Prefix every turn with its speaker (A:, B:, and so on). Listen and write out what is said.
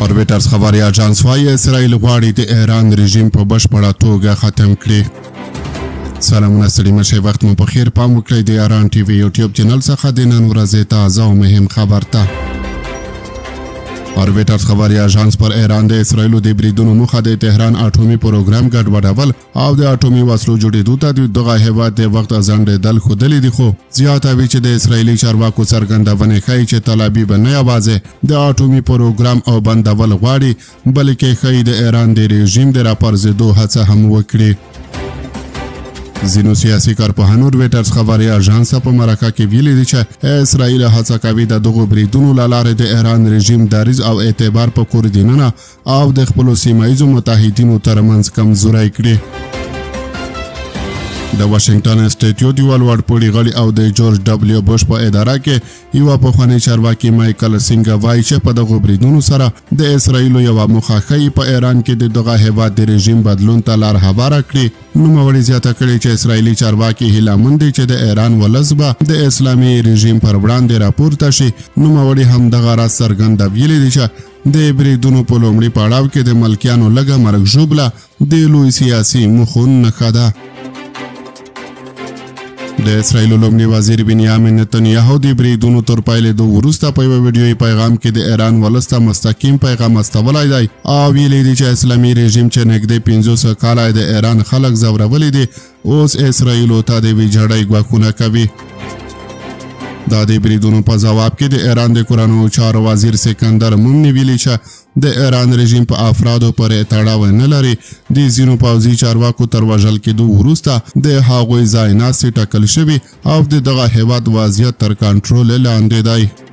A: رویټرز خبري اژانس وايي، اسرائیل غواړي د ایران رژیم په بشپړه توګه ختم کړي. سلامونه، ستړي مه شئ، وخت مو په خیر. پام وکړئ د ایران ټي وي یوټیوب چینل څخه د نن ورځې تازه او مهم خبر ته. رویټرز خبري اژانس پر ایران د اسرائیلو د بریدونو موخه د تهران اټومي پروګرام ګډوډول او د اټومي وسلو جوړېدو ته د دغه هېواد د وخت ځنډېدل ښودلي دي، خو زیاتوي چې د اسرائیلي چارواکو څرګندونې ښيي چې تل ابیب نه یوازې د اټومي پروګرام او بندول غواړي، بلکې ښيي د ایران د رژیم د راپرځېدو هڅه هم وکړي. ځینو سیاسي کارپوهانو رویټرز خبري اژانس ته په مرکه کې ویلي دي چې اسرائیل هڅه کوي د دغو بریدونو له لارې د ایران رژیم دریځ او اعتبار په کور دننه او د خپلو سیمه ییزو متحدینو ترمنځ کمزوری کړي. د واشنګټن انسټیټیوټ یوه لوړپوړي غړي او د جورج ډبلیو بوش په اداره کې یوه پخواني چارواکي مایکل سینګ وایي چې په دغو بریدونو سره د اسرائیلو یوه موخه ښيي په ایران کې د دغه هېواد د رژیم بدلون ته لار هواره کړي. نوموړي زیاته کړې چې اسرائیلي چارواکي هیله من دي چې د ایران ولس به د اسلامي رژیم پر وړاندې راپورته شي. نوموړي هم دغه راز څرګنده ویلي دي چې د بریدونو په لومړي پړاو کې د ملکیانو لږه مرګ ژوبله د لوی سیاسي موخو نښه ده. د اسرائیل لومړي وزیر بنیامین نتنیاهو د بریدونو تر پیلېدو وروسته په یوه ویډیويي پیغام کې د ایران ولس ته مستقیم پیغام استولی دی او ویلي دي چې اسلامي رژیم چې نږدې 50 کاله د ایران خلک ځورولي دي، اوس اسرائیلو ته د ویجاړۍ ګواښونه کوي. دا د بریدونو په ځواب کې د ایران د کورنیو چارو وزیر سکندر مومني ویلي چې د ایران رژیم په افرادو پورې تړاو نه لري. د ځینو پوځي چارواکو تر وژل کېدو وروسته د هغوی ځای ناستي ټاکل شوي او د دغه هېواد وضعیت تر کنټرول لاندې دی.